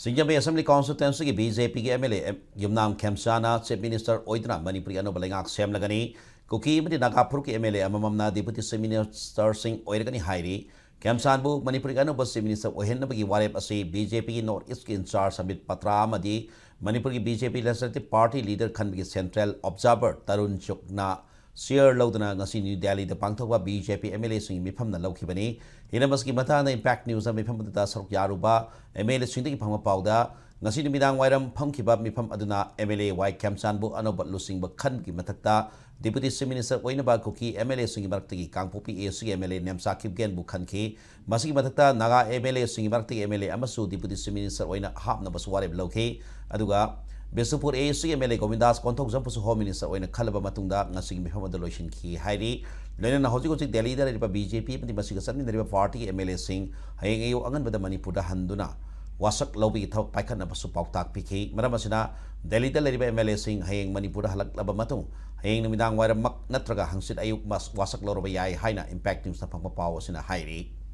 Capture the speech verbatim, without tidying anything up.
ꯁꯤꯡꯖꯃꯩ Assembly Constituencyꯒꯤ BJPꯒꯤ MLA ꯌꯨꯝꯅꯥꯝ ꯈꯦꯝꯆꯥꯟꯅ Chief Minister ꯑꯣꯏꯗꯨꯅ ꯃꯅꯤꯄꯨꯔꯒꯤ ꯑꯅꯧꯕ ꯂꯩꯉꯥꯛ ꯁꯦꯝꯂꯒꯅꯤ꯫ ꯀꯨꯀꯤ ꯑꯃꯗꯤ ꯅꯥꯒꯥ ꯐꯨꯔꯨꯞꯀꯤ MLA ꯑꯃꯃꯝꯅ Deputy Chief Ministerꯁꯤꯡ ꯑꯣꯏꯔꯒꯅꯤ ꯍꯥꯏꯔꯤ꯫ ꯈꯦꯝꯆꯥꯟꯕꯨ ꯃꯅꯤꯄꯨꯔꯒꯤ ꯑꯅꯧꯕ Chief Minister ꯑꯣꯏꯍꯟꯅꯕꯒꯤ ꯋꯥꯔꯦꯞ ꯑꯁꯤ BJPꯒꯤ North Eastꯀꯤ in-charge ꯑꯃꯤꯠ ꯄꯇ꯭ꯔꯥ ꯑꯃꯗꯤ ꯃꯅꯤꯄꯨꯔꯒꯤ BJP Legislative Party leader ꯈꯟꯕꯒꯤ Central Observer ꯇꯔꯨꯟ ꯆꯨꯛꯅ chair ꯂꯧꯗꯨꯅ ꯉꯁꯤ ꯅ꯭ꯌꯨ ꯗꯦꯜꯂꯤꯗ ꯄꯥꯡꯊꯣꯛꯄ BJP MLAꯁꯤꯡꯒꯤ ꯃꯤꯐꯝꯗ ꯂꯧꯈꯤꯕꯅꯤ꯫ ꯍꯤꯔꯝ ꯑꯁꯤꯒꯤ ꯃꯇꯥꯡꯗ Impact Newsꯅ ꯃꯤꯐꯝ ꯑꯗꯨꯗ ꯁꯔꯨꯛ ꯌꯥꯔꯨꯕ MLAꯁꯤꯡꯗꯒꯤ ꯐꯪꯕ ꯄꯥꯎꯗ, ꯉꯁꯤ ꯅꯨꯃꯤꯗꯥꯡ ꯋꯥꯏꯔꯝ ꯐꯝꯈꯤꯕ ꯃꯤꯐꯝ ꯑꯗꯨꯅ MLA ꯋꯥꯏ ꯈꯦꯝꯆꯥꯟꯕꯨ ꯑꯅꯧꯕ ꯂꯨꯆꯤꯡꯕ ꯈꯟꯕꯒꯤ ꯃꯊꯛꯇ Deputy Chief Minister ꯑꯣꯏꯅꯕ ꯀꯨꯀꯤ MLAꯁꯤꯡꯒꯤ ꯃꯔꯛꯇꯒꯤ ꯀꯥꯡꯄꯣꯛꯄꯤ ACꯒꯤ MLA ꯅꯦꯝꯆꯥ ꯈꯤꯞꯒꯦꯟꯕꯨ ꯈꯟꯈꯤ꯫ ꯃꯁꯤꯒꯤ ꯃꯊꯛꯇ ꯅꯥꯒꯥ MLAꯁꯤꯡꯒꯤ ꯃꯔꯛꯇꯒꯤ MLA ꯑꯃꯁꯨ Deputy Chief Minister ꯑꯣꯏꯅ ꯍꯥꯞꯅꯕꯁꯨ ꯋꯥꯔꯦꯞ ꯂꯧꯈꯤ꯫ ꯑꯗꯨꯒ ꯕꯤꯁꯅꯨꯄꯨꯔ ACꯒꯤ MLA ꯒꯣꯕꯤꯟꯗꯥꯁ ꯀꯣꯟꯊꯧꯖꯝꯕꯨꯁꯨ Home Minister ꯑꯣꯏꯅ ꯈꯜꯂꯕ ꯃꯇꯨꯡꯗ ꯉꯁꯤꯒꯤ ꯃꯤꯐꯝ ꯑꯗꯨ ꯂꯣꯏꯁꯤꯟꯈꯤ ꯍꯥꯏꯔꯤ꯫ ꯂꯣꯏꯅꯅ ꯍꯧꯖꯤꯛ ꯍꯧꯖꯤꯛ ꯗꯦꯜꯂꯤꯗ ꯂꯩꯔꯤꯕ BJP ꯑꯃꯗꯤ ꯃꯁꯤꯒ ꯆꯠꯃꯤꯟꯅꯔꯤꯕ partyꯒꯤ MLAꯁꯤꯡ ꯍꯌꯦꯡ ꯑꯌꯨꯛ ꯑꯉꯟꯕꯗ ꯃꯅꯤꯄꯨꯔꯗ ꯍꯟꯗꯨꯅ ꯋꯥꯁꯛ ꯂꯧꯕꯒꯤ ꯊꯕꯛ ꯄꯥꯏꯈꯠꯅꯕꯁꯨ ꯄꯥꯎꯇꯥꯛ ꯄꯤꯈꯤ꯫ ꯃꯔꯝ ꯑꯁꯤꯅ, ꯗꯦꯜꯂꯤꯗ ꯂꯩꯔꯤꯕ MLAꯁꯤꯡ ꯍꯌꯦꯡ ꯃꯅꯤꯄꯨꯔꯗ ꯍꯜꯂꯛꯂꯕ ꯃꯇꯨꯡ ꯍꯌꯦꯡ ꯅꯨꯃꯤꯗꯥꯡ ꯋꯥꯏꯔꯝꯃꯛ ꯅꯠꯇ꯭ꯔꯒ ꯍꯪꯆꯤꯠ ꯑꯌꯨꯛ ꯃꯁ-, ꯋꯥꯁꯛ ꯂꯧꯔꯕ ꯌꯥꯏ ꯍꯥꯏꯅ Impact Newsꯅ ꯐꯪꯕ ꯄꯥꯎ ꯑꯁꯤꯅ ꯍꯥꯏꯔꯤ꯫